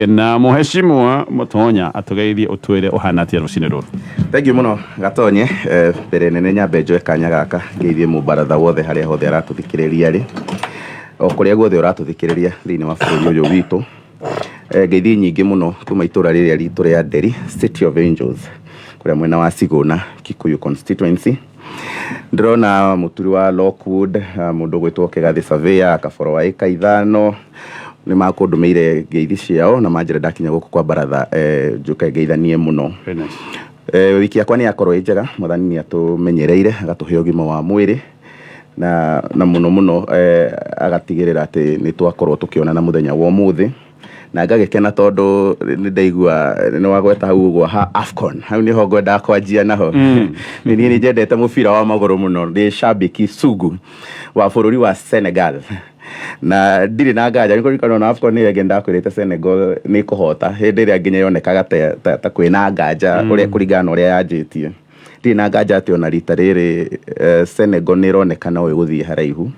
Na mũheshimiwa Mũtonya atũgeithie, ũtwĩre ũhana atĩa rũcinĩ rũrũ. Thank you mũno, Gatonye. Mbere nene nyambe njoe kanya gaka ngeithie mũbaratha wothe harĩa hothe aratũthikĩrĩria rĩ, o kũrĩa guothe ũratũthikĩrĩria thĩinĩ wa bũrũri ũyũ witũ. Ngeithi nyingĩ mũno kuma itũra rĩrĩa ritũ rĩa Nderi, City of Angels, kũrĩa mwena wa Sigũna, Kikuyu constituency. Ndĩrona mũturi wa Lockwood, mũndũ ũgwĩtwo Kĩgathĩ Surveyor, Kaboro wa ĩka 5, nĩ makũndũmĩire ngeithi ciao na manjĩra ndakinya gũkũ kwa baratha njũke ngeithanie mũno. Very nice. Wiki yakwa nĩ yakorwo ĩ njega. Mwathani nĩ atũmenyereire, agatũhe ũgima wa mwĩrĩ na mũno mũno agatigĩrĩra atĩ nĩ twakorwo tũkĩonana mũthenya wa ũmũthĩ, na ngagĩkena tondũ nĩ ndaigua nĩ wagweta hau ũguo ha AFCON. Hau nĩho ngwendaga kwanjia naho. Nĩ niĩ nĩ njendete mũbira wa magũrũ mũno, ndĩ shabiki sugu wa bũrũri wa Senegal, na ndirĩ na nganja nĩ kũririkana ona AFCON ĩyo ĩngĩ ndakwĩrĩte Senegal nĩ ĩkũhota, hĩndĩ ĩrĩa nginya yonekaga ta kwĩna nganja ũrĩa kũringana na ũrĩa yanjĩtie. Ndirĩ na nganja atĩ ona rita rĩrĩ Senegal nĩ ĩroneka no ĩgũthiĩ haraihu.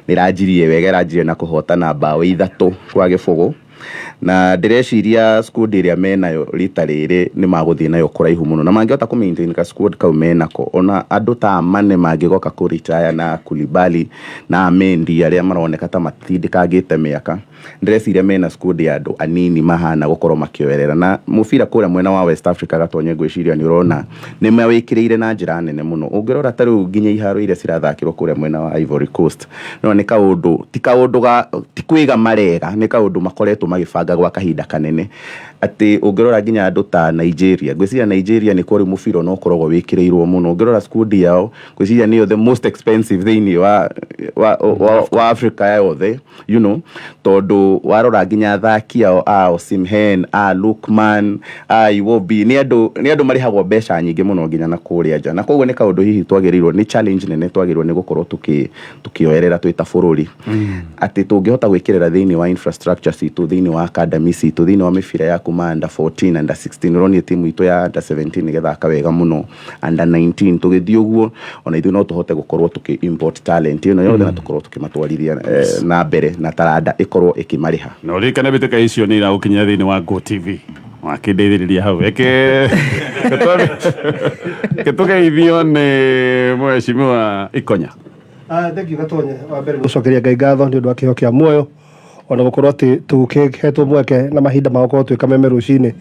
Nĩ ĩranjirie wega, ĩranjirie na kũhotana mbaũ 3-0, na ndĩreciria squad ĩrĩa menayo rita rĩrĩ nĩ magũthiĩ nayo kũraihu mũno, na mangĩhota kũ maintain ka squad kau menako, ona andũ ta Mane mangĩgoka kũ retire na Koulibaly na Mendy arĩa maroneka ta matindĩkangĩte mĩaka, ndĩreciria mena squad ya andũ anini mahana gũkorwo makĩoerera na mũbira kũrĩa mwena wa West Africa. Gatonye, ngwĩciria nĩ ũrona nĩ mawĩkĩrĩire na njĩra nene mũno. Ũngĩrora ta rĩu nginya iharo iria cirathakĩrwo kũrĩa mwena wa Ivory Coast, no nĩ kaũndũ ti kaũndũ ga ti kwĩga marega, nĩ kaũndũ makoretwo magĩbanga gwa kahinda kanene, atĩ ũngĩrora nginya andũ ta Nigeria, ngwĩciria Nigeria nĩ kuo rĩu mũbira ona ũkoragwo wĩkĩrĩirwo mũno. Ũngĩrora squad yao, ngwĩciria nĩyo the most expensive thĩinĩ wa Africa yothe, tondũ warora nginya athaki ao a Osimhen, a Lookman, a Iwobi, nĩ andũ marĩhagwo mbeca nyingĩ mũno nginya na kũrĩa nja. Na koguo nĩ kaũndũ hihi twagĩrĩirwo nĩ challenge nene twagĩrĩirwo nĩ gũkorwo tũkĩoerera twĩ ta bũrũri, atĩ tũngĩhota gwĩkĩrĩra thĩinĩ wa infrastructure citũ, thĩinĩ wa academy citũ, thĩinĩ wa mĩbira ya kuma under 14, under 16. Ũronire timu itũ ya under 17 ĩgĩthaka wega mũno, under 19, tũgĩthiĩ ũguo ona ithuĩ no tũhote gũkorwo tũkĩ import talent ĩno yothe na tũkorwo tũkĩmatwarithia na mbere na taranda ĩkorwo ĩkĩmarĩha. Na ũririkane mbĩtĩka icio nĩ iragũkinyĩra thĩinĩ wa Go TV. Wakĩndeithĩrĩria hau eke gĩtũgeithio nĩ mheshimiwa Ikonya. Ah, thank you, Gatonye. Wa mbere gũcokeria Ngai ngatho nĩ ũndũ wa kĩheo kĩa muoyo, ona gũkorwo atĩ tũkĩhetwo mweke na mahinda ma gũkorwo twĩ Kameme rũcinĩ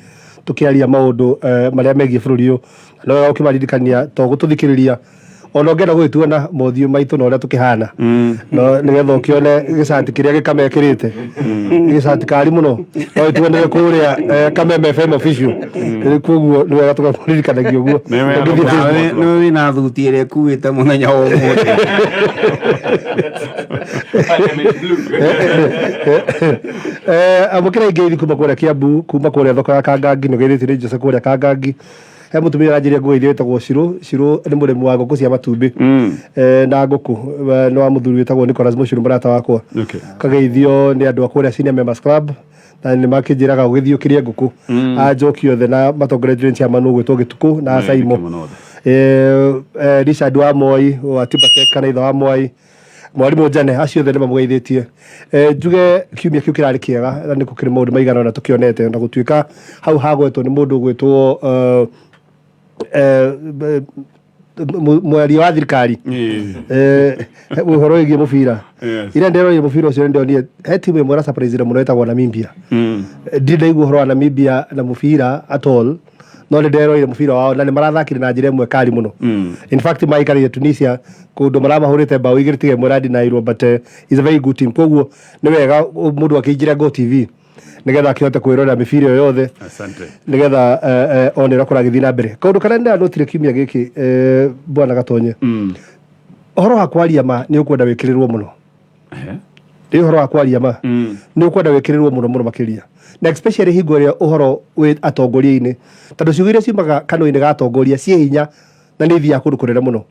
tũkĩaria maũndũ marĩa megiĩ bũrũri ũyũ. Na wega ũkĩmaririkania to gũtũthikĩrĩria, ona ũngĩenda gũgĩtuona mothiũ maitũ na ũrĩa tũkĩhana, no nĩgetha ũkĩone gĩcati kĩrĩa gĩkamekĩrĩte, gĩcati kari mũno, no gĩtuonere kũrĩa Kameme FM official. Koguo nĩ wega tũgakũririkanagia ũguo. Nĩ wega. Ũngĩthiĩ Facebook. Nĩ wĩna thuti ĩrĩa ĩkuĩte mũthenya wa ũmũthĩ. Amũkĩra ingĩ kuma kũrĩa Kiambu, kuma kũrĩa thoko ya Kangangi, nĩ ũgeithĩtio nĩ Jose kũrĩa Kangangi. He mũtumia ũranjĩria ngũgeithio wĩtagwo Cirũ. Cirũ nĩ mũrĩmi wa ngũkũ cia matumbĩ na ngũkũ. Nĩ wa mũthuri wĩtagwo Nicholas Mũciru, mũrata wakwa. Kageithio nĩ andũ a kũrĩa Senior Members Club, na nĩ makĩnjĩraga ũgĩthiĩ ũkĩrĩe ngũkũ a njoki othe na matongoretio nĩ chairman ũgwĩtwo Gĩtukũ na Saimo. Mũno othe. Richard wa Moi wa Timbertech kana ithe wa Moi, mwarimũ Njane, acio othe nĩ mamũgeithĩtie. Njuge kiumia kĩu kĩrarĩ kĩega na nĩ gũkĩrĩ maũndũ maigana ũna tũkĩonete, na gũtuĩka hau hagwetwo nĩ mũndũ ũgwĩtwo mwaria wa thirikari ũhoro wĩgiĩ mũbira. Ira ndĩroire mũbira ũcio, nĩndonire he timu ĩmwe ĩra mũno ĩtagwo Namibia. Ndirĩ ndaigua ũhoro wa Namibia na mũbira at all, no nĩ nderoire mũbira wao na nĩ marathakire na njĩra ĩmwe kari mũno. In fact, maikarire Tunisia kũndũ maramahũrĩte mbaũ 2 tiga ĩmwe ĩradinairwo, but is a very good team. Koguo nĩ wega mũndũ akĩingĩra Go TV nĩgetha akĩhote kwĩrorera mĩbira ĩyo yothe. Asante. Nĩgetha one ũrĩa kũragĩthiĩ na mbere. Kaũndũ karĩa ndĩranotire kiumia gĩkĩ, bwana Gatonye, ũhoro wa kwaria ma nĩ ũkwenda wĩkĩrĩrwo mũno. Nĩ ũhoro wa kwaria ma nĩ ũkwenda wĩkĩrĩrwo mũno mũno makĩria, na especially hingo ĩrĩa ũhoro wĩ atongoria-inĩ, tondũ ciugo iria ciumaga kanua-inĩ ga atongoria ciĩ hinya na nĩ ithiaga kũndũ kũnene mũno.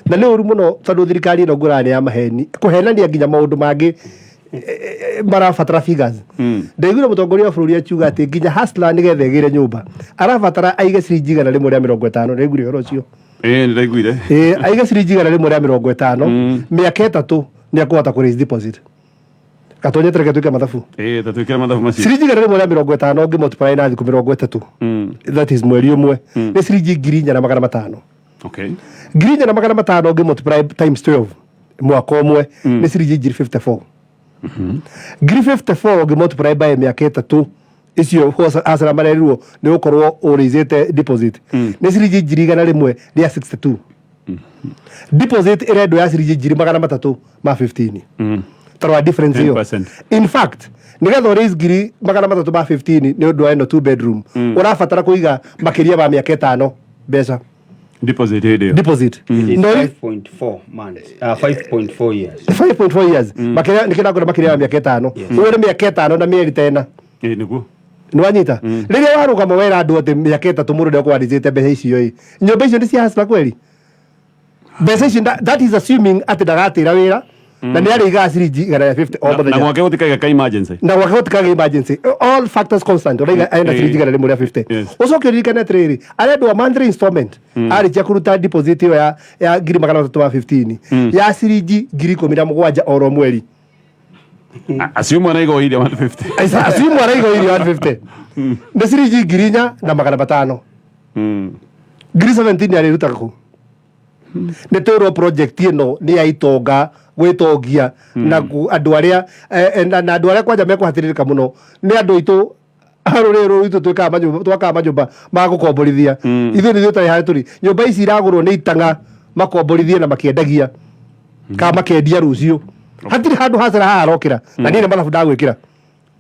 Na nĩ ũru mũno tondũ thirikari ĩno ngũraga nĩ ya maheni, kũhenania nginya maũndũ mangĩ marabatara figures. Ndaiguire mũtongoria wa bũrũri akiuga atĩ nginya hustler nĩgetha ĩgĩre nyũmba arabatara aige ciringi 150. Ndaiguire ũhoro ũcio. Ĩĩ, nĩ ndaiguire. Ĩĩ, aige ciringi 150 mĩaka 3 nĩ akũhota kũ raise deposit. Gatonye tereke tuike mathabu. Ĩĩ, ta twĩkĩre mathabu macio. Ciringi 150 ũngĩ multiply na thikũ 30, that is mweri ũmwe, nĩ ciringi 4,500. 4,500 ũngĩ multiply times 12 mwaka ũmwe nĩ ciringi 54,000. 54,000 ũngĩ multiply by mĩaka 3 icio acera marerirwo nĩ gũkorwo ũrĩizĩte deposit nĩ ciringi 162,000. Deposit ĩrendwo ya ciringi 315,000. Tarora difference ĩyo. 10%. In fact, nĩgetha ũraise 315,000 nĩ ũndũ wa ĩno two bedroom, ũrabatara kũiga makĩria ma mĩaka 5 mbeca Deposit hĩndĩ ĩyo. Deposit. It is No, 5.4 months, 5.4 years. 5.4 years, makĩria nĩkĩo ndakũra makĩria ma mĩaka 5. Ũyũ nĩ mĩaka 5 na mĩeri ta 4. Ĩĩ, nĩguo. Nĩ wanyita rĩrĩa warũgama wera andũ atĩ mĩaka 3 mũndũ nĩekũwarĩzĩte mbeca icio ĩ nyũmba icio nĩ cia hasla kweri mbeca icio that is assuming atĩ ndagatĩra wĩra na nĩ arĩigaga ciringi 150 o Na mũthenya. Gwake gũtikaiga ka emergency. Na gwake gũtikagĩa emergency, all factors constant, ũraiga ena ciringi 150. Yes. Ũcoke ũririkane atĩrĩrĩ, arendwo monthly installment arĩkia kũruta deposit ĩyo ya 315,000 ya ciringi 17,000 oro mweri. Assume araiga o iria 150. Assume araiga iria 150 nĩ ciringi 4,500. 17,000 arĩrutaga kũ? Nĩ twĩrwo project ĩno nĩ ya itonga gwĩtongia na andũ arĩa na andũ arĩa kwanja mekũhatĩrĩrĩka mũno nĩ andũ aitũ a rũrĩrĩ rũrũ rwitũ twĩkaga manyũmba, twakaga manyũmba ma gũkomborithia. Ithuĩ nĩ ithuĩ tũrĩ harĩa tũrĩ nyũmba ici iragũrwo nĩ itang'a makomborithie na makĩendagia kana makendia rũciũ. Hatirĩ handũ hacara haha harokĩra na niĩ nĩ mathabu ndagwĩkĩra.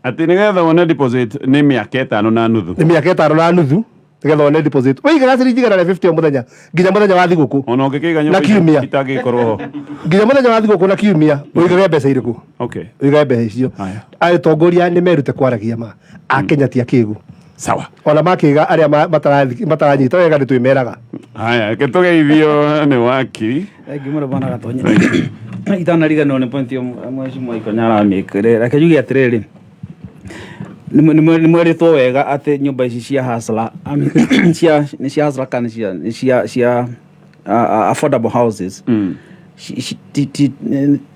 Atĩ nĩgetha wone deposit nĩ mĩaka 5 na nuthu. Nĩ mĩaka 5 na nuthu nĩgetha wone deposit ũigaga ciringi 150 o mũthenya nginya mũthenya wa thigũkũ Ona ũngĩkĩiga na nyũmba icio kiumia. itangĩgĩkorwo ho. Nginya mũthenya wa thigũkũ na kiumia ũigage mbeca irĩkũ? Ũigage mbeca icio. Haya. Atongoria nĩ merute kwaragia ma akenya ti akĩgu. Sawa. Ona makĩga arĩa mataranyita wega nĩ twĩmeraga. Haya, reke tũgeithio nĩ wakiri. Thengiũ mũno bwana Gatonye. Itanariganĩrwo nĩ point ĩyo mheshimiwa Ikonya aramĩkĩre, reke njuge atĩrĩrĩ, nĩ mwerĩtwo wega atĩ nyũmba ici cia hustler, I mean, cia nĩ cia hustler kana nĩ cia affordable houses,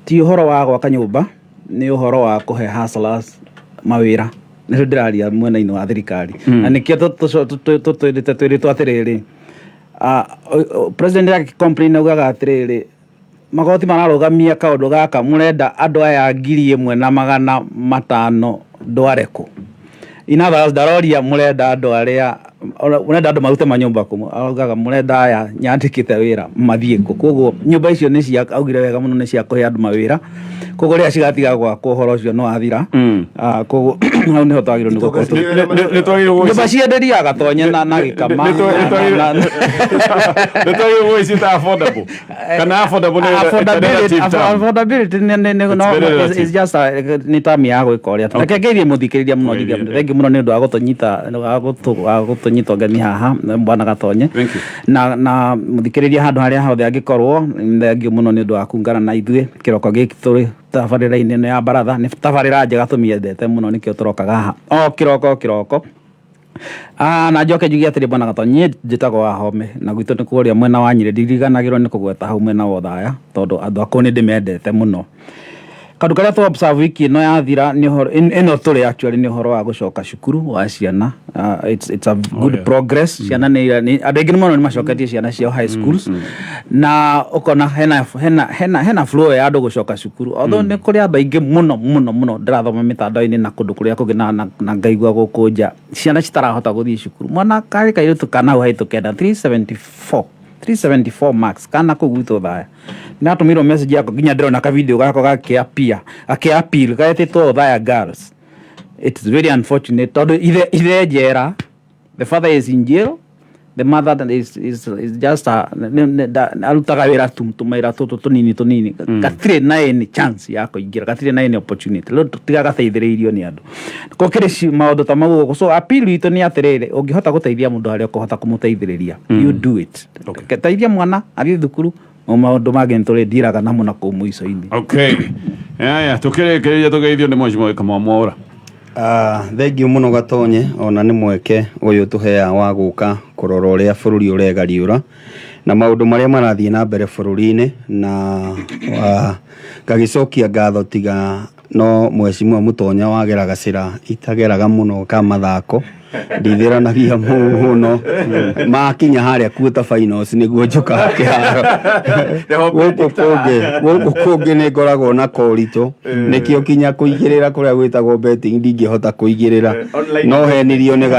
ti ũhoro wa gwaka nyũmba, nĩ ũhoro wa kũhe hustlers mawĩra. Nĩcio ndĩraria mwena-inĩ wa thirikari na nĩkĩo tũtwĩrĩte twĩrĩtwo atĩrĩrĩ, president yake complain augaga atĩrĩrĩ, magoti mararũgamia kaũndũ gaka, mũrenda andũ aya 1,500 ndware kũ? In other words, ndaroria mũrenda andũ arĩa mũrenda andũ marute manyũmba kũ? Augaga mũrenda aya nyandĩkĩte wĩra mathiĩ kũ? Koguo nyũmba icio nĩ cia, augire wega mũno, nĩ cia kũhe andũ mawĩra, koguo rĩrĩa cigatiga gwakwo ũhoro ũcio nĩ wathira. Koguo hau nĩho twagĩrĩirwo nĩ gũkorwo Nĩ twagĩrĩirwo nyũmba cienderia Gatonye na gĩkama. Nĩ twagĩrĩirwo gũgĩciĩta affordable kana affordable nĩ Affordability relative term. Affordability no It's very is relative. just nĩ term ya gwĩka ũrĩa. Reke ngeithie mũthikĩrĩria mũno, njuge Ngeithie. thengiũ mũno nĩ ũndũ wa gũtũnyita ũgeni haha bwana Gatonye. Thank you. Na mũthikĩrĩria handũ harĩa hothe angĩkorwo, thengiũ mũno nĩ ũndũ wa kungana na ithuĩ kĩroko gĩkĩ tũrĩ tabarĩra-inĩ ĩno ya baratha. Nĩ tabarĩra njega tũmĩendete mũno, nĩkĩo tũrokaga haha o kĩroko o kĩroko. Na njoke njuge atĩrĩ bwana Gatonye, niĩ njĩtagwo Wahome na gwitũ nĩ kũrĩa mwena wa Nyĩrĩ, ndiriganagĩrwo nĩ kũgweta hau mwena wa Othaya tondũ andũ akũu nĩ ndĩmendete mũno. Kaũndũ karĩa twa observe wiki ĩno yathira nĩ ũhoro ĩno tũrĩ actually nĩ ũhoro wa gũcoka cukuru wa ciana. It's a good progress. Ciana nĩ andũ aingĩ mũno nĩ macoketie ciana ciao high schools na ũkona hena flow ya andũ gũcoka cukuru, although nĩ kũrĩ andũ aingĩ mũno mũno mũno ndĩrathoma mĩtandao-inĩ na kũndũ kũrĩa kũngĩ na ngaigua gũkũ nja ciana citarahota gũthiĩ cukuru. Mwana karĩ kairĩtu kana hau haitũkenda 374 marks kana kũu gwitũ Othaya, nĩatũmĩirwo message yako nginya ndĩrona ka video gako gakĩapia gakĩappeal getĩtwo Othaya Girls. It's very unfortunate tondũ ithe njera, the father is in jail, the mother is just a, arutaga wĩra tũmawĩra tũtũ tũnini tũnini, gatirĩ na any chance ya kũingĩra, gatirĩ na any opportunity. Rĩu tigagateithĩrĩirio nĩ andũ gũkĩrĩ maũndũ ta mau ũguo. So appeal itũ nĩ atĩrĩrĩ, ũngĩhota gũteithia mũndũ harĩa ũkũhota kũmũteithĩrĩria, you do it. Teithia mwana athiĩ thukuru, o maũndũ mangĩ nĩ tũrĩndiraga namo na kũu mũico-inĩ. Okay, haya, tũkĩrĩkĩrĩria tũgeithio nĩ mheshimiwa Kamau Mwaũra. Thengiũ mũno Gatonye, ona nĩ mweke ũyũ tũheaga wa gũka kũrora ũrĩa bũrũri ũregariũra na maũndũ marĩa marathiĩ na mbere bũrũri-inĩ, na ngagĩcokia ngatho tiga No mheshimiwa Mutonya wagera gacĩra itageraga mũno ka mathako, ndithĩranagia mũno, makinya harĩa quarter finals nĩguo njũkaga kĩharo. Gũkũ kũngĩ nĩ ngoragwo na koritũ, nĩkĩo kinya kũigĩrĩra kũrĩa gwĩtagwo betting ndingĩhota kũigĩrĩra. Online. No henirio nĩ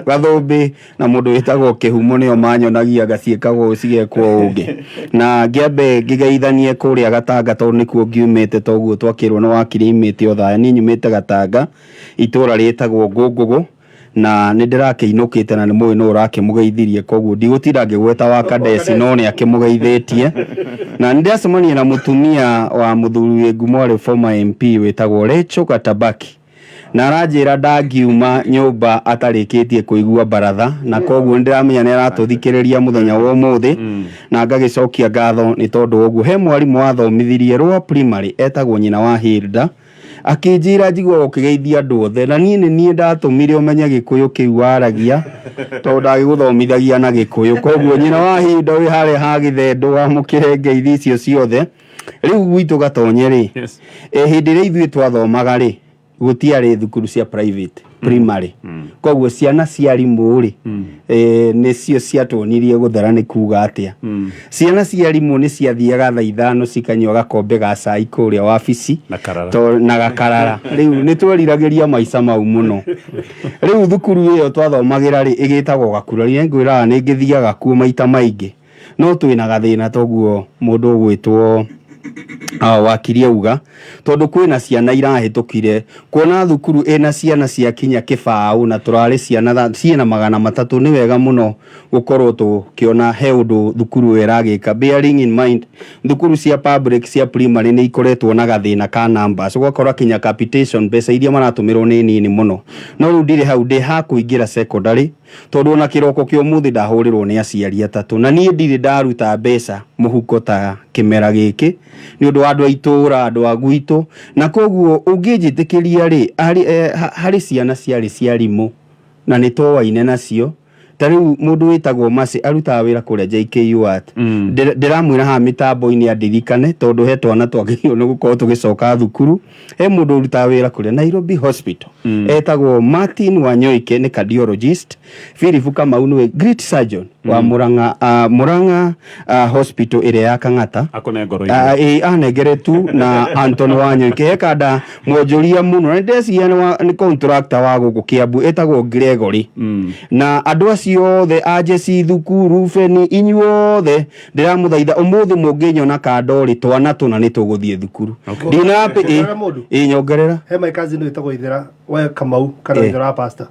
Gathũmbĩ na mũndũ wĩtagwo Kĩhumo, nĩo manyonagia ngaciĩkagwo cigekwo ũngĩ, na ngĩambe ngĩgeithanie kũrĩa Gatanga tondũ nĩkuo ngiumĩte. Toguo twakĩrwo nĩ wakiri imĩte Othaya, niĩ nyumĩte Gatanga, itũra rĩtagwo Ngũngũgũ, na nĩ ndĩrakĩinũkĩte na nĩ mũĩ nũ ũrakĩmũgeithirie, koguo ndigũtinda ngĩgweta wa Kadesi, no nĩ akĩmũgeithĩtie. Na nĩ ndĩracemania na mũtumia wa mũthuri wĩ ngumo arĩ former MP wĩtagwo Rachel Gatabaki, na aranjĩra ndangiuma nyũmba atarĩkĩtie kũigua baratha, na koguo nĩ ndĩramenya nĩ aratũthikĩrĩria mũthenya wa ũmũthĩ, na ngagĩcokia ngatho nĩ tondũ wa ũguo. He mwarimũ wathomithirie Rũa Primary etagwo nyina wa Hilda, akĩnjĩra njiguaga ũkĩgeithia andũ othe, na niĩ nĩ niĩ ndatũmire ũmenye Gĩkũyũ kĩu waragia, tondũ ndagĩgũthomithagia na Gĩkũyũ. Koguo nyina wa Hilda wĩ harĩa ha Gĩthendũ, wamũkĩre ngeithi icio ciothe. Rĩu gwitũ Gatonye rĩ, hĩndĩ ĩrĩa ithuĩ twathomaga rĩ, gũtiarĩ thukuru cia private primary, koguo ciana cia arimũ rĩ, nĩcio ciatuonirie gũthera nĩ kuga atĩa. Ciana cia arimũ nĩ ciathiaga thaa 5 cikanyua gakombe ga cai kũrĩa wabici. Na karara. Na gakarara. Rĩu nĩ tweriragĩria maica mau mũno. Rĩu thukuru ĩyo twathomagĩra rĩ, ĩgĩtagwo Gakurari. Ngwĩraga nĩ ngĩthiaga kuo maita maingĩ, no twĩna gathĩna toguo mũndũ ũgwĩtwo wakiri auga, tondũ kwĩna ciana irahĩtũkire kuona thukuru ĩna ciana cia kinya kĩbaũ na tũrarĩ ciana ciĩna 300. Nĩ wega mũno gũkorwo tũkĩona he ũndũ thukuru ĩyo ĩragĩka, bearing in mind thukuru cia public cia primary nĩ ikoretwo na gathĩna ka numbers, ũgakora kinya capitation, mbeca iria maratũmĩrwo nĩ nini mũno. No rĩu ndirĩ hau, ndĩ ha kũingĩra secondary, tondũ ona kĩroko kĩa ũmũthĩ ndahũrĩrwo nĩ aciari atatũ, na niĩ ndirĩ ndaruta mbeca mũhuko ta kĩmera gĩkĩ nĩ ũndũ wa andũ a itũũra, andũ a gwitũ. Na koguo ũngĩnjĩtĩkĩria rĩ, harĩ ciana ciarĩ cia arimũ na nĩ twoaine nacio. Ta rĩu mũndũ wĩtagwo Mercy arutaga wĩra kũrĩa JKUAT. Ndĩramwĩra haha mĩtambo-inĩ andirikane, tondũ he twana twagĩrĩirwo nĩ gũkorwo tũgĩcoka thukuru. He mũndũ ũrutaga wĩra kũrĩa Nairobi Hospital etagwo Martin Wanyoike, nĩ cardiologist. Philip Kamau nĩwe great surgeon wa Murang'a Hospital ĩrĩa ya Kang'ata. Akũne ngoro. Ĩ, anengere tu na Anton Wanyoike. He kanda mwonjoria mũno na ndĩreciria nĩ contractor wa gũkũ Kiambu etagwo Gregory. Na andũ acio othe a Jesi thukuru beni, inyuothe ndĩramũthaitha ũmũthĩ mũngĩnyona kando rĩ, twana tũna nĩ tũgũthiĩ thukuru. Ndinapĩ. Nyongerera mũndũ. Ĩ, nyongerera. He my cousin wĩtagwo Ithera wa Kamau kana Ithera wa pastor.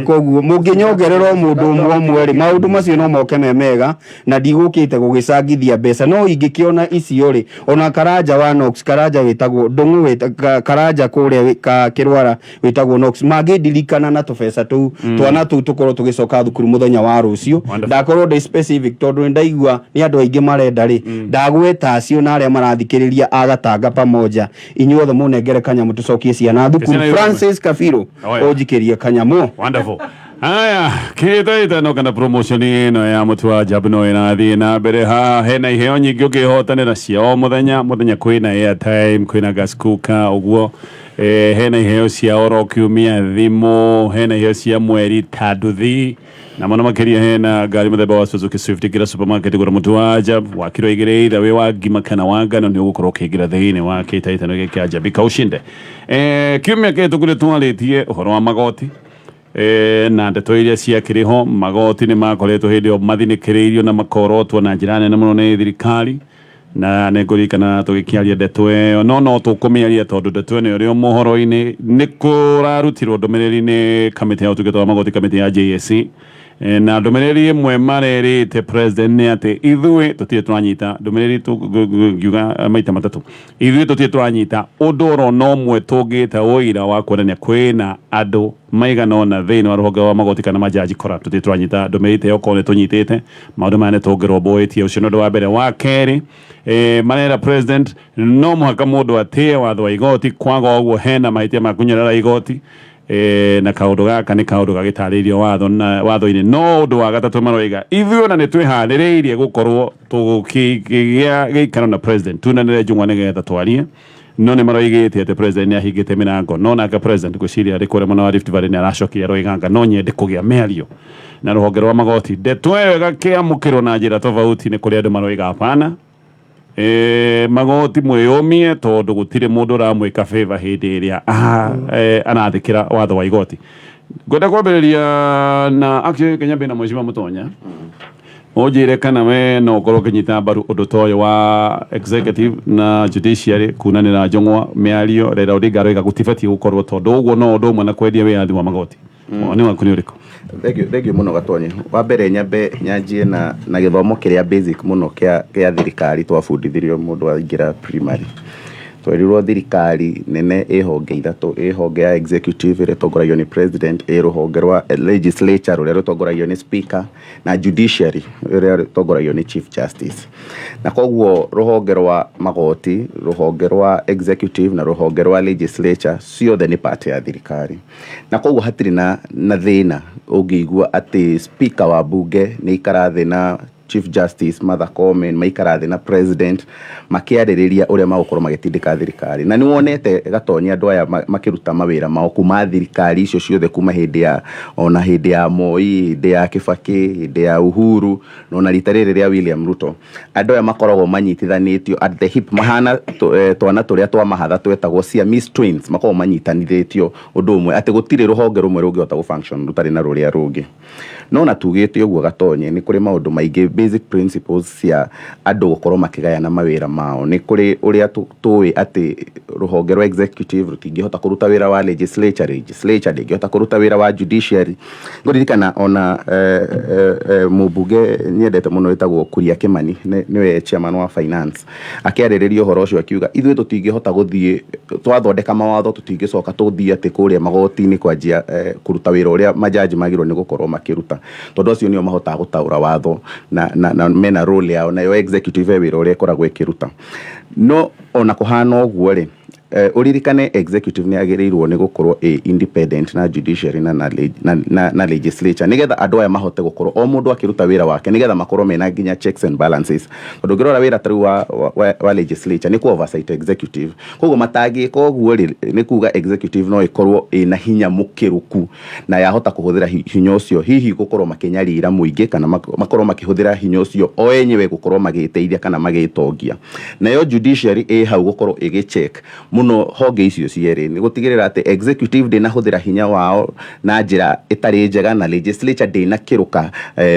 Koguo mũngĩnyongerera o mũndũ ũmwe ũmwe rĩ, maũndũ macio no moke me mega, na ndigũkĩte gũgĩcangithia mbeca, no ingĩkĩona icio rĩ, ona Karanja wa Knox, Karanja wĩtagwo Ndũng'ũ, Karanja kũrĩa Kĩrwara wĩtagwo Knox, mangĩndirikana na tũbeca tũu, twana tũu tũkorwo tũgĩcoka thukuru mũthenya wa rũciũ. Wonderful. Ndakorwo ndĩ specific tondũ nĩ ndaigua nĩ andũ aingĩ marenda rĩ, ndagweta acio na arĩa marathikĩrĩria a Gatanga pamoja, inyuothe mũnengere kanyamũ tũcokie ciana thukuru. Ciana ithome. Francis Kabiro. Oh, yeah. Ũnjikĩrie kanyamũ. Wonderful. Haya, kĩhĩtahĩtano kana promotion ĩno ya mũtu wa Njambu no ĩrathiĩ na mbere. Haha hena iheo nyingĩ ũkĩhotanĩra cia o mũthenya mũthenya, kwĩna airtime, kwĩna gas cooker, ũguo hena iheo cia oro kiumia thimũ, hena iheo cia mweri ta nduthi, na mũno makĩria hena ngari mũthemba wa Suzuki Swift. Ingĩra supermarket, gũra mũtu wa Ajab wa kiro 2, either wĩ wa ngima kana wa ngano, nĩ ũgũkorwo ũkĩingĩra thĩinĩ wa kĩhĩtahĩtano gĩkĩ kĩa Njambika Ushinde. Kiumia kĩhĩtũku nĩ twarĩtie ũhoro wa magoti na ndeto iria ciakĩrĩ ho. Magoti nĩ makoretwo hĩndĩ ĩyo mathinĩkĩrĩirio na makorotwo na njĩra nene mũno nĩ thirikari, na nĩ ngũririkana tũgĩkĩaria ndeto ĩyo, no tũkũmĩaria tondũ ndeto ĩno ĩrĩ o mohoro-inĩ. Nĩ kũrarutirwo ndũmĩrĩri nĩ kamĩtĩ ya ũtungata wa magoti, kamĩtĩ ya JSC. Na ndũmĩrĩri ĩmwe marerĩte president nĩ atĩ ithuĩ tũtirĩ tũranyita ndũmĩrĩri ngiuga maita matatũ, ithuĩ tũtirĩ tũranyita ũndũ oro na ũmwe tũngĩta ũira wa kuonania kwĩna andũ maigana ũna thĩinĩ wa rũhonge rwa magoti kana majaji corrupt. Tũtirĩ tũranyita ndũmĩrĩri ta ĩyo. Okorwo nĩ tũnyitĩte maũndũ maya, nĩ tũngĩrũmbũĩtie. Ũcio nĩ ũndũ wa mbere. Wa kerĩ, marera president no mũhaka mũndũ atĩe watho wa igoti, kwaga ũguo hena mahĩtia ma kũnyarara igoti. Na kaũndũ gaka nĩ kaũndũ gagĩtarĩirio watho na watho-inĩ. No ũndũ wa gatatũ maroiga, ithuĩ ona nĩ twĩharĩrĩirie gũkorwo tũkĩgĩa gĩikaro na president, tunanĩre njung'wa nĩgetha twarie. No nĩ maroigĩte atĩ president nĩ ahingĩte mĩrango, no nake president ngwĩciria arĩ kũrĩa mwena wa Rift Valley nĩ aracokia aroiganga no nyende kũgĩa mĩario na rũhonge rwa magoti. Ndeto ĩyo ĩgakĩamũkĩrwo na njĩra tofauti nĩ kũrĩ andũ maroiga hapana, magoti mwĩyũmie tondũ gũtirĩ mũndũ ũramwĩka favor hĩndĩ ĩrĩa arathĩkĩra watho wa igoti. Ngwenda kwambĩrĩria na actually Kenya na Mheshimiwa Mutonya, ũnjĩre kana we no ũkorwo ũkĩnyita mbaru ũndũ ta ũyũ wa executive na judiciary kunanĩra njũng'wa mĩario. Raila Odinga aroiga gũtibatiĩ gũkorwo tondũ ũguo no ũndũ ũmwe na kwendia wĩyathi wa magoti. Woni waku nĩ ũrĩkũ? Thank you, thank you mũno, Gatonye. Wa mbere nyambe nyanjie na gĩthomo kĩrĩa basic mũno kĩa thirikari twabundithirio mũndũ aingĩra primary. Twerirwo thirikari nene ĩ honge ithatũ: ĩ honge ya executive ĩrĩa ĩtongoragio nĩ president, ĩ rũhonge rwa legislature rũrĩa rũtongoragio nĩ speaker, na judiciary rũrĩa rũtongoragio nĩ chief justice. Na koguo rũhonge rwa magoti, rũhonge rwa executive na rũhonge rwa legislature ciothe nĩ part ya thirikari, na koguo hatirĩ na thĩna ũngĩigua atĩ speaker wa bunge nĩ ikara thĩ na Chief Justice Martha Koome, maikara thĩ na president makĩarĩrĩria ũrĩa magũkorwo magĩtindĩka thirikari. Na nĩ wonete, Gatonyi, andũ aya makĩruta mawĩra mao kuma thirikari icio ciothe, kuma hĩndĩ ya ona hĩndĩ ya Moi, hĩndĩ ya Kibaki, hĩndĩ ya Uhuru, na ona rita rĩrĩ rĩa William Ruto. Andũ aya makoragwo manyitithanĩtio at the hip, mahana twana tũrĩa twa mahatha twetagwo Siamese twins, makoragwo manyitanithĩtio ũndũ ũmwe atĩ gũtirĩ rũhonge rũmwe rũngĩhota gũfunction rũtarĩ na rũrĩa rũngĩ. No na tugĩte ũguo, Gatonye, nĩ kũrĩ maũndũ maingĩ, basic principles cia andũ gũkorwo makĩgayana mawĩra mao. Nĩ kũrĩ ũrĩa tũĩ atĩ rũhonge rwa executive rũtingĩhota kũruta wĩra wa legislature, legislature ndĩngĩhota kũruta wĩra wa judiciary. Ngũririkana ona mũmbunge nyendete mũno wĩtagwo Kuria Kimani, nĩwe chairman wa finance, akĩarĩrĩria ũhoro ũcio akiuga ithuĩ tũtingĩhota gũthiĩ twathondeka mawatho, tũtingĩcoka tũthiĩ atĩ kũrĩa magoti-inĩ kwanjia kũruta wĩra ũrĩa majaji magĩrĩirwo nĩ gũkorwo makĩruta, tondũ acio nĩo mahotaga gũtaũra watho na mena role yao, nayo executive he wĩra ũrĩa ĩkoragwo ĩkĩruta. No ona kũhana ũguo rĩ, ũririkane executive nĩ agĩrĩirwo nĩ gũkorwo ĩ independent na judiciary na legislature, nĩgetha andũ aya mahote gũkorwo o mũndũ akĩruta wĩra wake, nĩgetha makorwo mena nginya checks and balances, tondũ ũngĩrora wĩra ta rĩu wa legislature nĩ ku oversight executive. Koguo matangĩka ũguo rĩ, nĩ kuga executive no ĩkorwo ĩna hinya mũkĩrũku na yahota kũhũthĩra hinya ũcio hihi gũkorwo makĩnyarira mũingĩ, kana makorwo makĩhũthĩra hinya ũcio o enyewe gũkorwo magĩteithia kana magĩtongia. Nayo judiciary ĩ hau gũkorwo ĩgĩcheck mũno honge icio cierĩ, nĩ gũtigĩrĩra atĩ executive ndĩnahũthĩra hinya wao na njĩra ĩtarĩ njega, na legislature ndĩnakĩrũka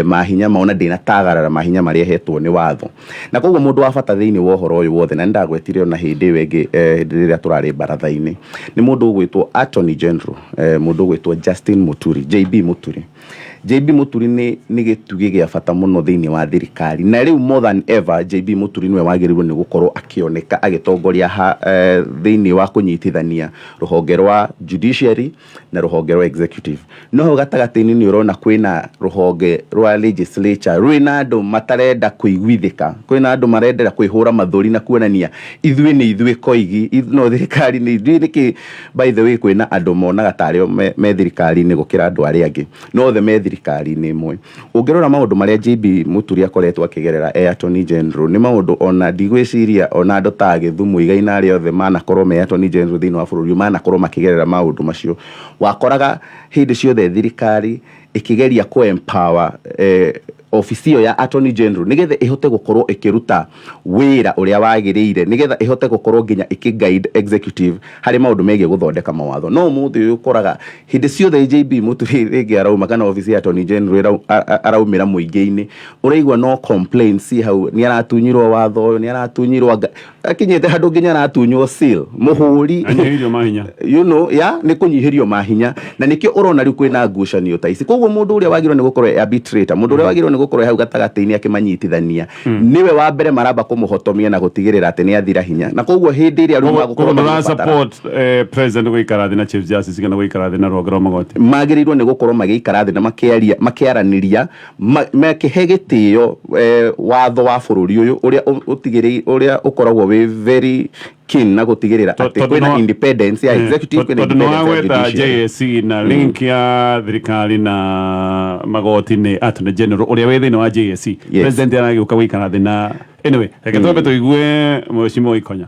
mahinya mao na ndĩnatagarara mahinya marĩa ĩhetwo nĩ watho. Na koguo mũndũ wa bata thĩinĩ wa ũhoro ũyũ wothe, na nĩndagwetire ona hĩndĩ ĩyo ĩngĩ, hĩndĩ ĩrĩa tũrarĩ baratha-inĩ, nĩ mũndũ ũgwĩtwo Attorney General, mũndũ ũgwĩtwo Justin Muturi, JB Muturi. JB Muturi nĩ gĩtugĩ gĩa bata mũno thĩinĩ wa thirikari, na rĩu more than ever JB Muturi nĩwe wagĩrĩirwo nĩ gũkorwo akĩoneka agĩtongoria thĩinĩ wa kũnyitithania rũhonge rwa judiciary na rũhonge rwa executive. No hau gatagatĩ-inĩ nĩ ũrona kwĩna rũhonge rwa legislature rwĩna andũ matarenda kũiguithĩka, kwĩna andũ marendera kwĩhũra mathũri na kuonania ithuĩ nĩ ithuĩ koigi, no thirikari nĩ ithuĩ nĩkĩ. By the way, kwĩna andũ monaga tarĩo me thirikari-inĩ gũkĩra andũ arĩa angĩ, no othe me thirikari-inĩ ĩmwe. Ũngĩrora maũndũ marĩa JB Muturi akoretwo akĩgerera e Attorney General, nĩ maũndũ ona ndigwĩciria ona andũ ta Gĩthu Muigai na arĩa othe manakorwo me Attorney General thĩinĩ wa bũrũri ũyũ manakorwo makĩgerera maũndũ macio. Wakoraga hĩndĩ ciothe thirikari ĩkĩgeria kũ empower obici ĩyo ya Attorney General nĩgetha ĩhote gũkorwo ĩkĩruta wĩra ũrĩa wagĩrĩire, nĩgetha ĩhote gũkorwo nginya ĩkĩ-guide executive harĩ maũndũ megiĩ gũthondeka mawatho. No ũmũthĩ ũyũ ũkoraga hĩndĩ ciothe JB Muturi rĩngĩ arauma kana obici ya Attorney General araumĩra mũingĩ-inĩ, ũraigua no complaints ci hau: nĩ aratunyirwo watho ũyũ, nĩ aratunyirwo, akinyĩte handũ nginya aratunywo seal, mũhũri. Anyihĩirio mahinya. Ya nĩ kũnyihĩrio mahinya, na nĩkĩo ũrona rĩu kwĩna ngucanio ta ici. Koguo mũndũ ũrĩa wagĩrĩirwo nĩ gũkorwo e arbitrator, mũndũ ũrĩa wagĩrĩirwo nĩ gũkorwo e hau gatagatĩ-inĩ akĩmanyitithania, nĩwe wa mbere maramba kũmũhotomia na gũtigĩrĩra atĩ nĩ athira hinya. Na koguo hĩndĩ ĩrĩa rĩu magũkorwo Koguo ndũra magĩbatara support president gũikara thĩ na chief justice kana gũikara thĩ na rũhonge rwa magoti? Magĩrĩirwo nĩ gũkorwo magĩikara thĩ na makĩaria, makĩaranĩria, makĩhe gĩtĩo watho wa bũrũri ũyũ ũrĩa ũtigĩrĩ ũrĩa ũkoragwo wĩ very keen na gũtigĩrĩra atĩ Tondũ kwĩna independence ya executive, kwĩna tondũ nĩ independence ya wagweta judiciary. JSC na link ya thirikari na magoti nĩ Attorney General ũrĩa wĩ thĩinĩ wa JSC. President aragĩũka gũikara thĩ na, anyway, reke twambe tũigue Mheshimiwa Ikonya.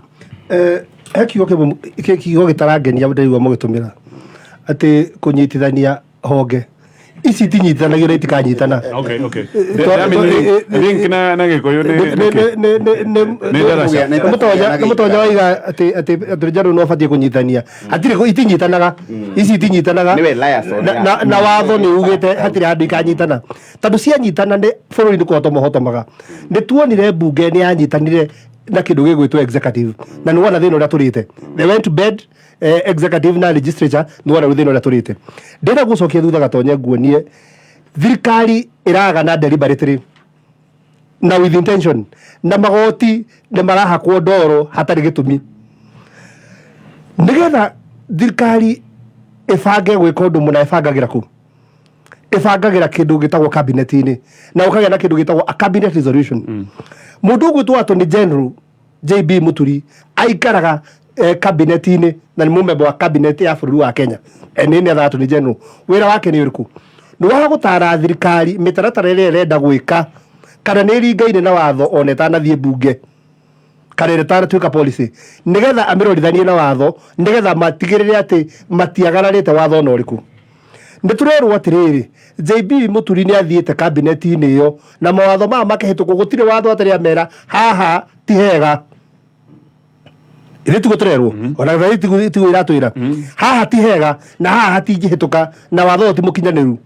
He kiugo kĩmwe kiugo gĩtarangenia ndĩraigua mũgĩtũmĩra atĩ kũnyitithania honge ici itinyitithanagio na itikanyitana. Okay. Link na Gĩkũyũ nĩ Nĩ ndaraca. Nĩ mũtonya waiga atĩ atĩ General no abatiĩ kũnyitania, hatirĩ itinyitanaga, ici itinyitanaga. Nĩwe liaison Na watho nĩ ugĩte hatirĩ handũ ikanyitana, tondũ cianyitana nĩ bũrũri nĩ kũhotoma hotomaga. Nĩ tuonire mbunge nĩ yanyitanire na kĩndũ gĩgwĩtwo executive, na nĩ wona thĩna ũrĩa tũrĩte. They went to bed, executive na legislature. Nĩ wona rĩu thĩna ũrĩa tũrĩte. Ndĩrenda gũcokia thutha, Gatonye, nguonie thirikari ĩragana deliberately na with intention, na magoti nĩ marahakwo ndoro hatarĩ gĩtũmi, nĩgetha thirikari ĩbange gwĩka ũndũ mũna. Ĩbangagĩra kũ? Ĩbangagĩra kĩndũ gĩtagwo cabinet-inĩ, na ũkagĩa na kĩndũ gĩtagwo a cabinet resolution. Mũndũ ũgwĩtwo Attorney General JB Muturi aikaraga cabinet-inĩ na nĩ mũmemba wa cabinet ya bũrũri wa Kenya. Nĩ nĩ Attorney General, wĩra wake nĩ ũrĩkũ? Nĩ wa gũtara thirikari mĩtaratara ĩrĩa ĩrenda gwĩka kana nĩ ĩringaine na watho ona ĩtanathiĩ mbunge kana ĩrĩa ĩtanatuĩka policy, nĩgetha amĩrorithanie na watho, nĩgetha matigĩrĩre atĩ matiagararĩte watho ona ũrĩkũ. Nĩ tũrerwo atĩrĩrĩ, JB Muturi nĩ athiĩte cabinet-inĩ ĩyo na mawatho maya makĩhĩtũkwo, gũtirĩ watho atarĩ amera haha ti hega. Ithuĩ tiguo tũrerwo, ona thaa tiguo iratwĩra haha ti hega na haha hatingĩhĩtũka na watho ũyũ ti mũkinyanĩru.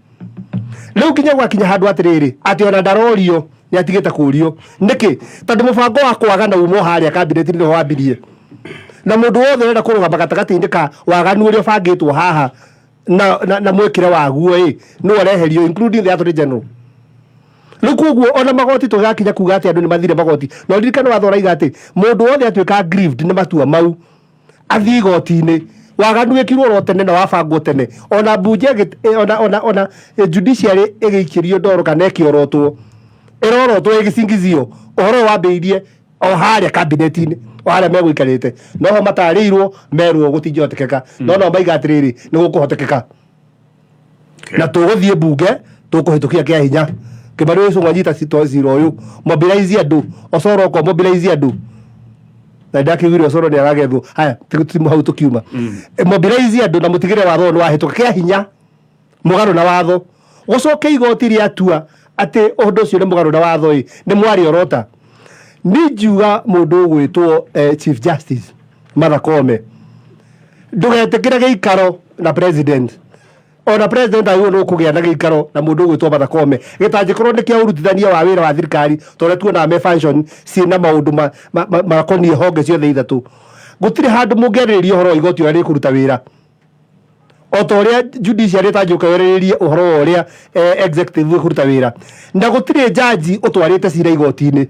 Rĩu nginya gwakinya handũ atĩrĩrĩ, atĩ ona ndarorio, nĩ atigĩte kũrio. Nĩkĩ? Tondũ mũbango wa kwaga na umo harĩa cabinet nĩho wambirie, na mũndũ wothe ũrenda kũrũgama gatagatĩ-inĩ ka waganu ũrĩa ũbangĩtwo haha na mwĩkĩre waguo ĩ nĩ ũreherio, including the Attorney General. Rĩu koguo ona magoti tũgakinya kuga atĩ andũ nĩ mathire magoti, na ũririkane watho ũraiga atĩ mũndũ wothe atuĩka aggrieved nĩ matua mau athiĩ igoti-inĩ. Waganu wĩkirwo oro tene na wabangwo tene, ona mbunge ona judiciary ĩgĩikĩrio ndoro kana ĩkĩorotwo, ĩrorotwo ĩgĩcingizio. Ũhoro ũyũ wambĩrĩirie o harĩa cabinet-inĩ, o harĩa megũikarĩte, noho matarĩirwo merwo gũtingĩhotekeka, no maiga atĩrĩrĩ, nĩ gũkũhotekeka na tũgũthiĩ mbunge tũkũhĩtũkia kĩa hinya. Kĩmani Ichung'wa, nyita cira ũyũ, mobilize andũ. Osoro oko mobilize andũ, na ndakĩiguire Osoro nĩ aragethwo. Haya, hau tũkiuma. Mobilize andũ na mũtigĩre watho ũyũ nĩ wahĩtũka kĩa hinya mũgarũ na watho. Gũcoke igoti rĩatua atĩ ũndũ ũcio nĩ mũgarũ na watho ĩ nĩ mwarĩorota. Niĩ ngiuga mũndũ ũgwĩtwo Chief Justice Martha Koome, ndũgetĩkĩre gĩikaro na president. Ona president agĩrĩirwo nĩ kũgĩa na gĩikaro na mũndũ ũgwĩtwo Martha Koome gĩtangĩkorwo nĩ kĩa ũrutithania wa wĩra wa thirikari, tondũ tuonaga me function ciĩna maũndũ makoniĩ honge ciothe ithatũ. Gũtirĩ handũ mũngĩarĩrĩria ũhoro wa igoti ũrĩa rĩkũruta wĩra, o ta ũrĩa judiciary ĩtanjũka yarĩrĩrie ũhoro wa ũrĩa executive ĩkũruta wĩra. Na gũtirĩ jaji ũtwarĩte cira igoti-inĩ.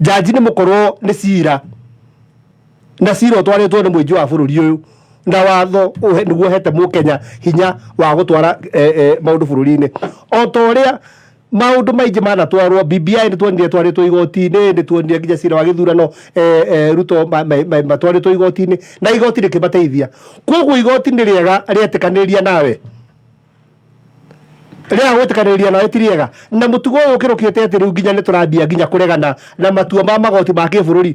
Jaji nĩ mũkorwo nĩ cira, na cira ũtwarĩtwo nĩ mũingĩ wa bũrũri ũyũ, na watho nĩguo ũhete mũkenya hinya wa gũtwara maũndũ bũrũri-inĩ, o ta ũrĩa maũndũ maingĩ manatwarwo. BBI nĩ tuonire twarĩtwo igoti-inĩ, nĩ tuonire nginya cira wa gĩthurano, Ruto matwarĩtwo igoti-inĩ na igoti rĩkĩmateithia. Koguo igoti nĩ rĩega rĩetĩkanĩria nawe, rĩaga gwĩtĩkanĩria nawe ti rĩega. Na mũtugo ũyũ ũkĩrũkĩte atĩ rĩu nginya nĩ tũrambia nginya kũregana na matua ma magoti ma kĩbũrũri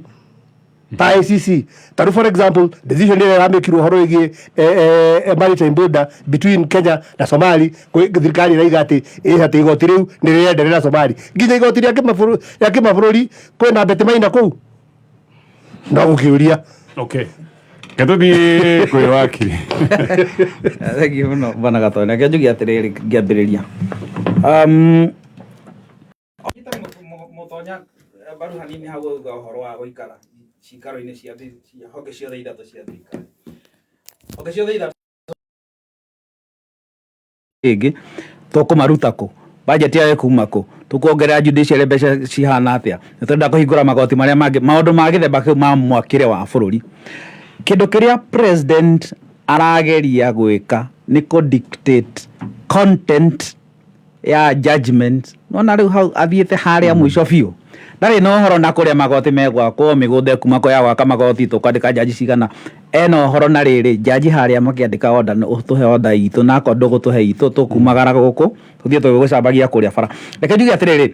ta ICC. Tarĩu, for example, decision ĩrĩa ĩramĩkirwo ũhoro wĩgiĩ maritime border between Kenya na Somali, thirikari ĩraiga atĩ ĩ atĩ igoti rĩu nĩ rĩrenderera Somali. Nginya igoti rĩa kĩmabũrũri kwĩna Betty Maina kũu, no gũkĩũria. Okay, ketũthiĩ kwĩ wakiri. Thengiũ mũno, bwana Gatonye. Reke njuge atĩrĩrĩ ngĩambĩrĩria, nyita mũtonya mbaru hanini hau auga ũhoro wa gũikara cikaro-inĩ cia honge ciothe ithatũ cia thirikari, honge ciothe ithatũ ĩngĩ tũkũmaruta kũ? Budget yayo ĩkuma kũ? Tũkuongerera judiciary mbeca cihana atĩa? Nĩ tũrenda kũhingũra magoti marĩa mangĩ, maũndũ ma gĩthemba kĩu ma mwakĩre wa bũrũri. Kĩndũ kĩrĩa president arageria gwĩka nĩ kũ dictate content ya judgment. Nona rĩu hau athiĩte harĩa mũico biũ, ndarĩ na ũhoro na kũrĩa magoti megwakwo, mĩgũnda ĩkuma kũ ya gwaka magoti, tũkwandĩka jaji cigana. Ena ũhoro na rĩrĩ, jaji harĩa makĩandĩka order, tũhe order itũ, na akorwo ndũgũtũhe itũ, tũkumagara gũkũ tũthiĩ tũgĩgũcambagia kũrĩa bara. Reke njuge atĩrĩrĩ,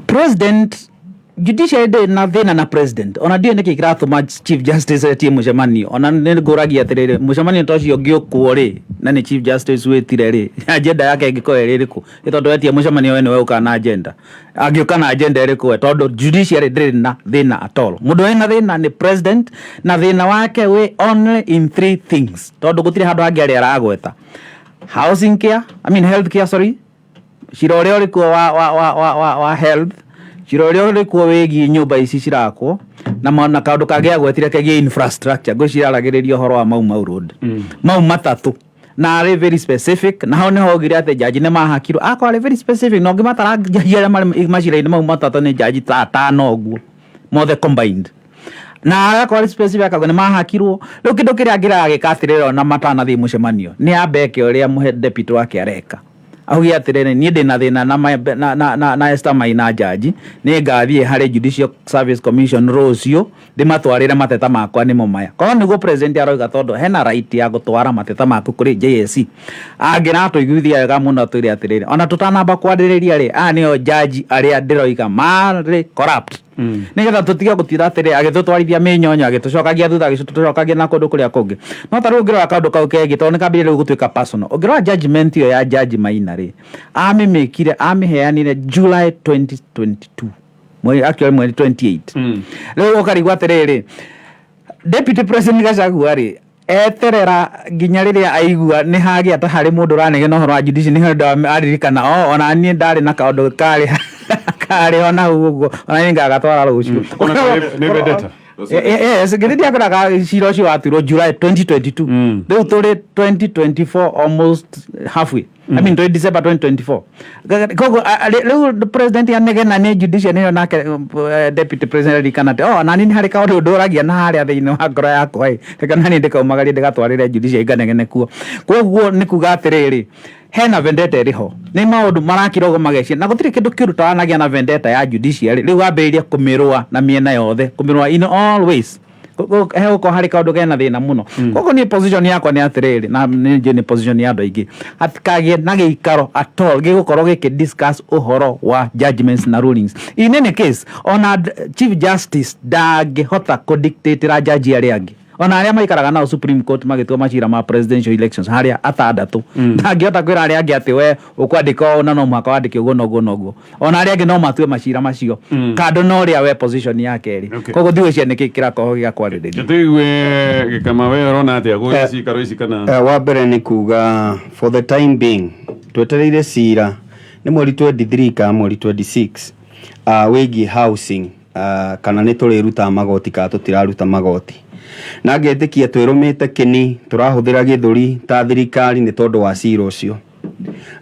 president Judiciary ndĩrĩ na thĩna na president, ona ndiũĩ nĩkĩ kĩratũma Chief Justice etie mũcemanio. Ona nĩ ngũragia atĩrĩrĩ, mũcemanio ta ũcio ũngĩũkwo rĩ, na nĩ Chief Justice wĩtire rĩ, agenda yake ĩngĩkorwo ĩrĩ ĩrĩkũ? Nĩ tondũ etia mũcemanio we nĩwe ũkaga na agenda, angĩũka na agenda ĩrĩkũ we? Tondũ judiciary ndĩrĩ na thĩna at all. Mũndũ wĩna thĩna nĩ president, na thĩna wake wĩ only in three things, tondũ gũtirĩ handũ hangĩ arĩa aragweta: housing care, I mean health care, sorry, cira ũrĩa ũrĩ kuo wa health, cira ũrĩa ũrĩ kuo wĩgiĩ nyũmba ici cirakwo, na kaũndũ kangĩ agwetire kegiĩ infrastructure. Ngwĩciria aragĩrĩria ũhoro wa Mau Mau Road. Mau matatũ, na arĩ very specific, na hau nĩho augire atĩ jaji nĩ mahakirwo. Akorwo arĩ very specific, na ũngĩmatara jaji arĩa marĩ macira-inĩ mau matatũ nĩ jaji ta atano ũguo mothe combined, na agakorwo arĩ specific akauga nĩ mahakirwo. Rĩu kĩndũ kĩrĩa angĩragĩka atĩrĩrĩ, ona matanathiĩ mũcemanio, nĩ ambe eke ũrĩa mũhe deputy wake areka, auge atĩrĩrĩ, niĩ ndĩna thĩna na Esther Maina jaji, nĩ ngathiĩ harĩ Judicial Service Commission rũciũ ndĩmatwarĩre mateta makwa nĩmo maya. Korwo nĩguo president aroiga, tondũ hena right ya gũtwara mateta maku kũrĩ JSC, angĩratũiguithia wega mũno atwĩre atĩrĩrĩ, ona tũtanamba kwarĩrĩria rĩ, aya nĩo jaji arĩa ndĩroiga marĩ corrupt, nĩgetha tũtige gũtira atĩrĩ agĩtũtwarithia mĩnyonyo, agĩtũcokagia thutha, agĩtũcokagia na kũndũ kũrĩa kũngĩ. No ta rĩu ũngĩrora kaũndũ kau kegiĩ, tondũ nĩ kambĩrĩria rĩu gũtuĩka personal, ũngĩrora judgment ĩyo ya Jaji Maina rĩ, amĩmĩkire, amĩheanire July 2022, mweri, actually mweri 28. Rĩu ũkarigwo atĩrĩrĩ, Deputy President Gachagua rĩ, eterera nginya rĩrĩa aigua nĩ hagĩa ta harĩ mũndũ ũranegena ũhoro wa judiciary, nĩ hĩndĩ aririkana o ona niĩ ndarĩ na kaũndũ karĩ ona hau ũguo, ona niĩ ngagatwara rũciũ. Ona nĩ vendetta. Yes, githĩ ndiakoraga cira ũcio watuirwo July 2022? Rĩu tũrĩ 2024, almost halfway, I mean tũrĩ December 2024. Koguo rĩu president anegena nĩ judiciary nĩyo, nake deputy president aririkana atĩ oh, nani nĩ harĩ kaũndũ ndũragia na harĩa thĩinĩ wa ngoro yakwa ĩ, reke nani ndĩkaumagarie ndĩgatwarĩre judiciary nganegene kuo. Koguo nĩ kuga atĩrĩrĩ, hena vendetta ĩrĩ ho, nĩ maũndũ marakira ũguo magecia, na gũtirĩ kĩndũ kĩũru taranagĩa na vendetta ya judiciary. Rĩu wambĩrĩria kũmĩrũa na mĩena yothe, kũmĩrũa in all ways, hegũkorwo harĩ kaũndũ kena thĩna mũno. Koguo niĩ position yakwa nĩ atĩrĩrĩ, na nĩ njũĩ nĩ position ya andũ aingĩ, hatikagĩe na gĩikaro at all gĩgũkorwo gĩkĩ discuss ũhoro wa judgments na rulings. In any case, ona Chief Justice ndangĩhota kũdictatĩra jaji arĩa angĩ, ona arĩa maikaraga nao Supreme Court magĩtua macira ma presidential elections harĩa atandatũ. Ndangĩhota kwĩra arĩa angĩ atĩ we ũkwandĩka ũũ na no mũhaka wandĩke ũguo na ũguo na ũguo. Ona arĩa angĩ no matue macira macio kando na ũrĩa we position yake ĩrĩ. Koguo ndigwĩciria nĩkĩ kĩrakorwo gĩa kwarĩrĩrio. Tũigue Gĩkama, we ũrona atĩa gwĩ cikaro ici kana? Wa mbere nĩ kuga for the time being twetereire cira nĩ mweri 23 kana mweri 26 wĩgiĩ housing, kana nĩ tũrĩrutaga magoti kana tũtiraruta magoti, na ngetĩkia twĩrũmĩte kĩni tũrahũthĩra gĩthũri ta thirikari nĩ tondũ wa cira ũcio.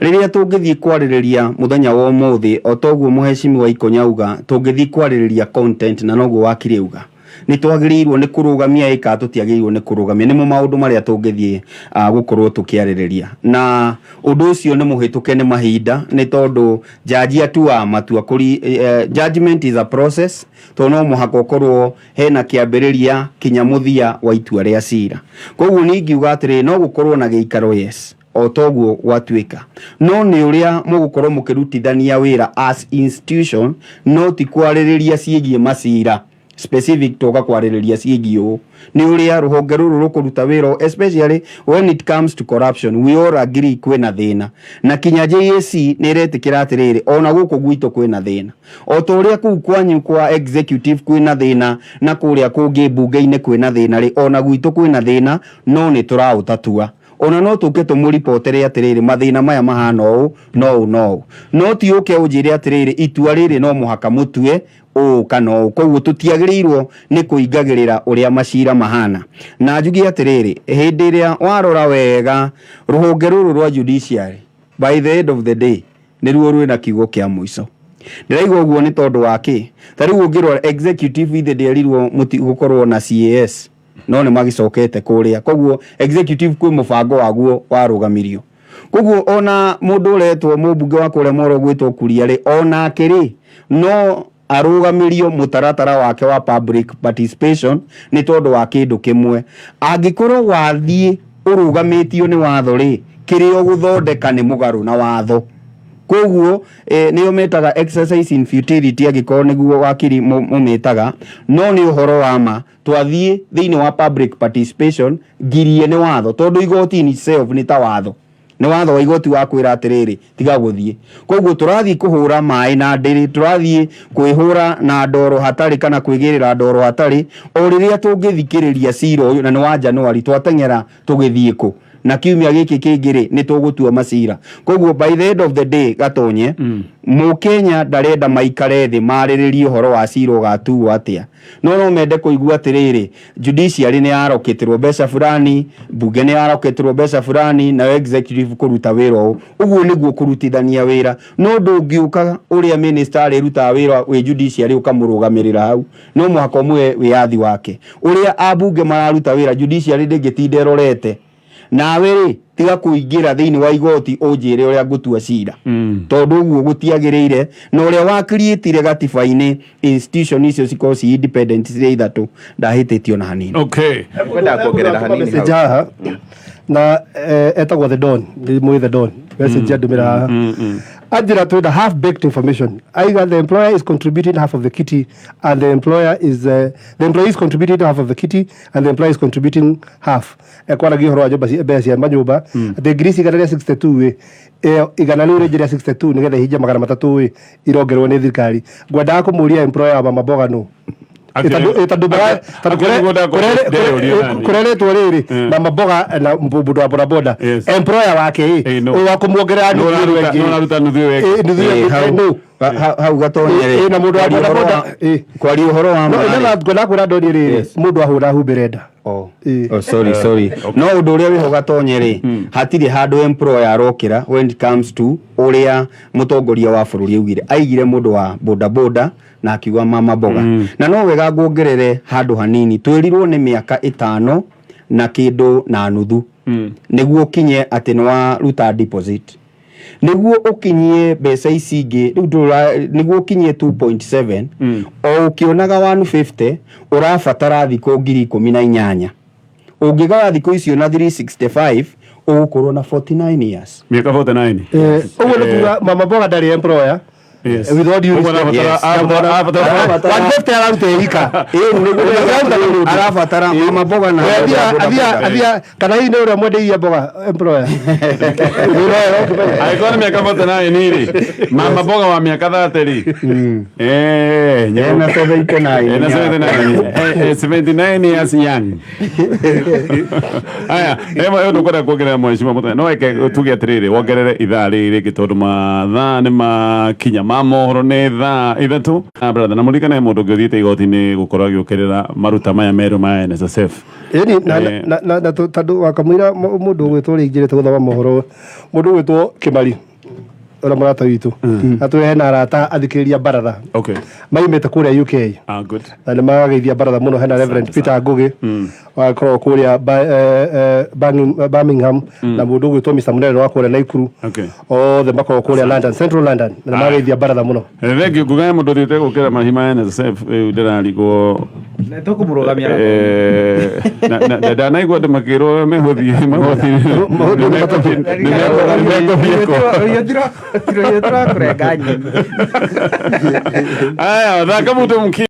Rĩrĩa tũngĩthiĩ kwarĩrĩria mũthenya wa ũmũthĩ, o toguo mũhecimiwa Ikonya auga, tũngĩthiĩ kwarĩrĩria content na noguo wakiri auga, nĩ twagĩrĩirwo nĩ kũrũgamia ĩ kana tũtiagĩrĩirwo nĩ kũrũgamia, nĩmo maũndũ marĩa tũngĩthiĩ gũkorwo tũkĩarĩrĩria, na ũndũ ũcio nĩ mũhĩtũke nĩ mahinda, nĩ tondũ jaji atuaga matua kũri judgment is a process, tondũ no mũhaka ũkorwo hena kĩambĩrĩria kinya mũthia wa itua rĩa cira. Koguo niĩ ingiuga atĩrĩrĩ, no gũkorwo na gĩikaro, yes, o toguo gwatuĩka, no nĩ ũrĩa mũgũkorwo mũkĩrutithania wĩra as institution, no ti kwarĩrĩria ciĩgiĩ macira specific. Toka kwarĩrĩria ciĩgiĩ ũũ nĩ ũrĩa rũhonge rũrũ rũkũruta wĩra, especially when it comes to corruption. We all agree kwĩna thĩna, na kinya JSC nĩ ĩretĩkĩra atĩrĩrĩ, ona gũkũ gwitũ kwĩna thĩna, o ta ũrĩa kũu kwanyu kwa executive kwĩna thĩna na kũrĩa kũngĩ mbunge-inĩ kwĩna thĩna rĩ, ona gwitũ kwĩna thĩna, no nĩ tũraũtatua. Ona no tũke tũmũripotere atĩrĩrĩ, mathĩna maya mahana ũũ no ũũ no ũũ, no ti ũke ũnjĩre atĩrĩrĩ, itua rĩrĩ no mũhaka mũtue ũũ kana ũũ. Koguo tũtiagĩrĩirwo nĩ kũingagĩrĩra ũrĩa macira mahana. Na njuge atĩrĩrĩ, hĩndĩ ĩrĩa warora wega rũhonge rũrũ rwa judiciary, by the end of the day nĩruo rwĩna kiugo kĩa mũico. Ndĩraigua ũguo nĩ tondũ wa kĩ? Ta rĩu ũngĩrora executive, ithe ndĩerirwo mũtigũkorwo na CAS, no nĩ magĩcokete kũrĩa. Koguo executive kwĩ mũbango waguo warũgamirio. Koguo ona mũndũ ũretwo mũmbunge wa kũrĩa Moro gwĩtwo Kuria rĩ, onake rĩ, no arũgamĩrio mũtaratara wake wa public participation, nĩ tondũ wa kĩndũ kĩmwe: angĩkorwo wathiĩ ũrũgamĩtio nĩ watho rĩ, kĩrĩa ũgũthondeka nĩ mũgarũ na watho. Koguo nĩo metaga exercise in futility, angĩkorwo nĩguo wakiri mũmĩtaga, no nĩ ũhoro wa ma. Twathiĩ thĩinĩ wa public participation ngirie nĩ watho, tondũ igoti in itself nĩ ta watho, nĩ watho wa igoti wa kwĩra atĩrĩrĩ, tiga gũthiĩ. Koguo tũrathiĩ kũhũra maĩ na ndĩrĩ, tũrathiĩ kwĩhũra na ndoro hatarĩ kana kwĩgĩrĩra ndoro hatarĩ. O rĩrĩa tũngĩthikĩrĩria cira ũyũ, na nĩ wa January, twateng'era tũgĩthiĩ kũ? Na kiumia gĩkĩ kĩngĩ rĩ, nĩ tũgũtua macira. Koguo by the end of the day, Gatonye, mũkenya ndarenda maikare thĩ marĩrĩrie ũhoro wa cira ũgatuo atĩa, no mende kũigua atĩrĩrĩ, judiciary nĩ yarokĩtĩrwo mbeca fulani, bunge nĩ yarokĩtĩrwo mbeca fulani, nayo executive kũruta wĩra ũũ. Ũguo nĩguo kũrutithania wĩra. No ndũngĩũka ũrĩa minister arĩrutaga wĩra wĩ judiciary ũkamũrũgamĩrĩra hau. No mũhaka ũmũhe wĩyathi wake. Ũrĩa ambunge mararuta wĩra, judiciary ndĩngĩtinda ĩrorete nawe rĩ, tiga kũingĩra thĩinĩ wa igoti ũnjĩre ũrĩa ngũtua cira, tondũ ũguo gũtiagĩrĩire. Na ũrĩa wa create gatiba-inĩ institution icio cikorwo ci independent cirĩ ithatũ ndahĩtĩtio na hanini. Ngwendaga kuongerera hanini message hau. Haha na etagwo The Don, nĩ mũĩ The Don, message andũmĩra haha anjĩra twĩna half baked information. Aiga the employer is contributing half of the kitty and the employer is the employee is contributing half of the kitty and the employer is contributing half. Ekwaragia ũhoro wa nyũmba mbeca cia manyũmba, atĩ ngiri ici 162 ĩ, ĩyo igana rĩu rĩngĩ rĩa 62 nĩgetha ihinge 300 ĩ irongerwo nĩ thirikari. Ngwendaga kũmũria employer wa mama mboga nũ. Tondũ kũreretwo rĩrĩ mama mboga na mũndũ wa bodaboda, employer wake ĩ No. wa kũmuongerera nuthu ĩyo ĩngĩ. No ũraruta nuthu ĩyo ĩngĩ. Ĩ, nuthu ĩyo Ĩ, ĩngĩ, no. hau Gatonye rĩ, Ĩ, na mũndũ wa kwaria ũhoro bodaboda, ĩ. Kwaria ũhoro wa No, ma rĩ. ĩno ngwendaga kwĩra Ndoni rĩrĩ, mũndũ ahũra humbĩre nda. Oh. Ĩ. Oh, sorry, sorry. No ũndũ ũrĩa wĩho, Gatonye rĩ, hatirĩ handũ employer arokĩra when it comes to ũrĩa mũtongoria wa bũrũri augire. Aigire mũndũ wa bodaboda na akiuga mama mboga. Na no wega nguongerere handũ hanini, twĩrirwo nĩ mĩaka 5 na kĩndũ na nuthu nĩguo ũkinye atĩ nĩ waruta deposit, nĩguo ũkinyie mbeca ici ingĩ rĩu nĩguo ũkinyie 2.7. O ũkĩonaga 150 ũrabatara thikũ 18,000. Ũngĩgaya thikũ icio na 365, ũgũkorwo na 49 years. Mĩaka 49. Ũguo nĩ kuga mama mboga ndarĩ employer. With all due Ũguo respect. arabatara 150 araruta ĩika. Ĩĩ, nĩguo arabatara mama mboga na Athia kana hihi nĩ ũrĩa mwendeirie mboga employer. Angĩkorwo nĩ mĩaka 49 rĩ, mama mboga wa mĩaka 30 rĩ, Ena 79. Ena 79. 79 years young. Aya, ĩmwe ũndũ ngwenda kuongerera, mheshimiwa mũtene, no eke tuge atĩrĩrĩ, wongerere ithaa rĩrĩ rĩngĩ, tondũ mathaa nĩ makinya ma mohoro, nĩ thaa 3. Ah, brother, na mũririkane mũndũ ũngĩ ũthiĩte igoti-inĩ gũkorwo agĩũkĩrĩra maruta maya merũ ma NSSF. Ĩni na na tondũ wakamũira mũndũ ũgwĩtwo ũrĩa ingĩrĩte gũthoma mohoro, mũndũ ũgwĩtwo Kĩmari, ũrĩa mũrata witũ, atwĩ hena arata athikĩrĩria baratha maimĩte kũrĩa UK. Ah, good. Na nĩ magageithia baratha mũno. Hena Reverend Peter Ngugi wakorwo kũrĩa Birmingham, na mũndũ ũgwĩtwo Mr Munene wa kũrĩa Naikuru. Othe makoragwo kũrĩa London, Central London, na nĩ magageithia baratha mũno. Thank you. Ngugaya mũndũ ũthiĩte gũkĩra mahi ma NSSF rĩu ndĩrarigwo. Tũkũmũrũgamia. Ndanaigua andũ makĩrwo mehũthiĩ nĩmekũthiĩ kũ. Tũrakũrenga nyeni. Aya, thaka mũndũ mki.